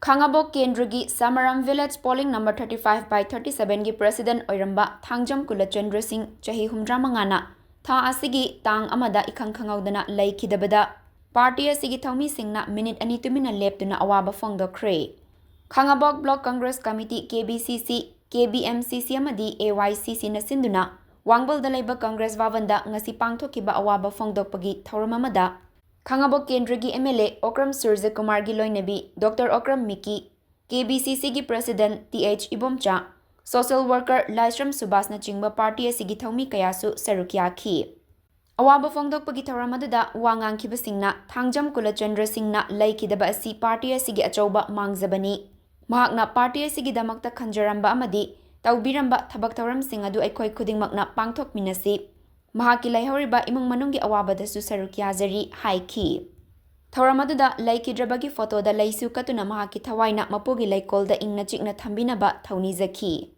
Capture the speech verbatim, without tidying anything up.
ꯈꯥꯉꯕꯣꯛ ꯀꯦꯟꯗ꯭ꯔꯒꯤ ꯁꯃꯔꯝ village polling number thirty five by thirty seven ꯒꯤ president ꯑꯣꯏꯔꯝꯕ ꯊꯥꯡꯖꯝ ꯀꯨꯂꯆꯟꯗ꯭ꯔ ꯁꯤꯡ, ꯆꯍꯤ ꯍꯨꯝꯗ꯭ꯔꯥ ꯃꯉꯥꯅ, ꯊꯥ ꯑꯁꯤꯒꯤ ꯇꯥꯡ ꯑꯃꯗ ꯏꯈꯪ ꯈꯪꯍꯧꯗꯅ ꯂꯩꯈꯤꯗꯕꯗ party ꯑꯁꯤꯒꯤ ꯊꯧꯃꯤꯁꯤꯡꯅ minute ꯑꯅꯤ ꯇꯨꯃꯤꯟꯅ ꯂꯦꯞꯇꯨꯅ ꯑꯋꯥꯕ ꯐꯣꯡꯗꯣꯛꯈ꯭ꯔꯦ꯫ ꯈꯥꯉꯕꯣꯛ Block Congress Committee, K B C C, K B M C C ꯑꯃꯗꯤ A Y C C ꯅ ꯁꯤꯟꯗꯨꯅ ꯋꯥꯡꯕꯜꯗ ꯂꯩꯕ Congress ꯚꯕꯟꯗ ꯉꯁꯤ ꯄꯥꯡꯊꯣꯛꯈꯤꯕ ꯑꯋꯥꯕ ꯐꯣꯡꯗꯣꯛꯄꯒꯤ ꯊꯧꯔꯝ ꯑꯃꯗ ꯈꯥꯉꯕꯣꯛ ꯀꯦꯟꯗ꯭ꯔꯒꯤ M L A ꯑꯣꯀ꯭ꯔꯝ ꯁꯨꯔꯖꯀꯨꯃꯥꯔꯒꯤ ꯂꯣꯏꯅꯕꯤ Doctor Okram ꯃꯤꯀꯤ, K B C C ꯒꯤ president T H Ibomcha, social worker ꯂꯥꯏꯁ꯭ꯔꯝ ꯁꯨꯕꯥꯁꯅꯆꯤꯡꯕ party ꯑꯁꯤꯒꯤ ꯊꯧꯃꯤ ꯀꯌꯥꯁꯨ ꯁꯔꯨꯛ ꯌꯥꯈꯤ꯫ ꯑꯋꯥꯕ ꯐꯣꯡꯗꯣꯛꯄꯒꯤ ꯊꯧꯔꯝ ꯑꯗꯨꯗ ꯋꯥ ꯉꯥꯡꯈꯤꯕꯁꯤꯡꯅ ꯊꯥꯡꯖꯝ ꯀꯨꯂꯆꯟꯗ꯭ꯔ ꯁꯤꯡꯅ ꯂꯩꯈꯤꯗꯕ ꯑꯁꯤ party ꯑꯁꯤꯒꯤ ꯑꯆꯧꯕ ꯃꯥꯡꯖꯕꯅꯤ꯫ ꯃꯍꯥꯛꯅ party ꯑꯁꯤꯒꯤꯗꯃꯛꯇ ꯈꯟꯖꯔꯝꯕ ꯑꯃꯗꯤ ꯇꯧꯕꯤꯔꯝꯕ ꯊꯕꯛ ꯊꯧꯔꯝꯁꯤꯡ ꯑꯗꯨ ꯑꯩꯈꯣꯏ ꯈꯨꯗꯤꯡꯃꯛꯅ ꯄꯥꯡꯊꯣꯛꯃꯤꯟꯅꯁꯤ꯫ ꯃꯍꯥꯛꯀꯤ ꯂꯩꯍꯧꯔꯤꯕ ꯏꯃꯨꯡ ꯃꯅꯨꯡꯒꯤ ꯑꯋꯥꯕꯗꯁꯨ ꯁꯔꯨꯛ ꯌꯥꯖꯔꯤ ꯍꯥꯏꯈꯤ꯫ ꯊꯧꯔꯝ ꯑꯗꯨꯗ ꯂꯩꯈꯤꯗ꯭ꯔꯕꯒꯤ photo ꯗ ꯂꯩꯁꯨ ꯀꯠꯇꯨꯅ ꯃꯍꯥꯛꯀꯤ ꯊꯋꯥꯏꯅ ꯃꯄꯨꯒꯤ ꯂꯩꯀꯣꯜꯗ ꯏꯪꯅ ꯆꯤꯛꯅ ꯊꯝꯕꯤꯅꯕ ꯊꯧꯅꯤꯖꯈꯤ꯫